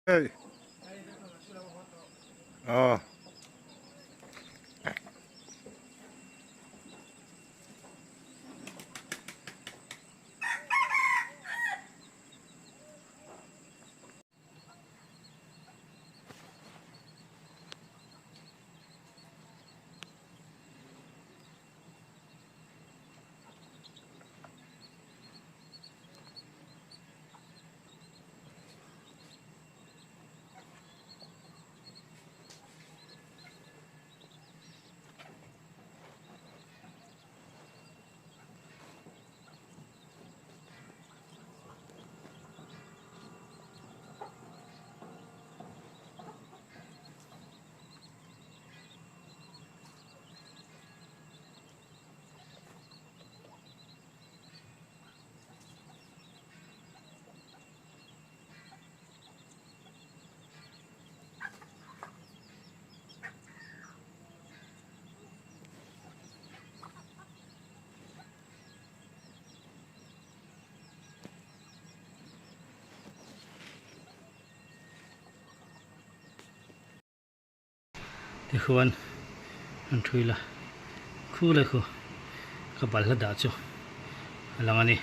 Hey. Aw. Tikhuan an thui la khu leh khu ka balhla dah chu a lang a ni.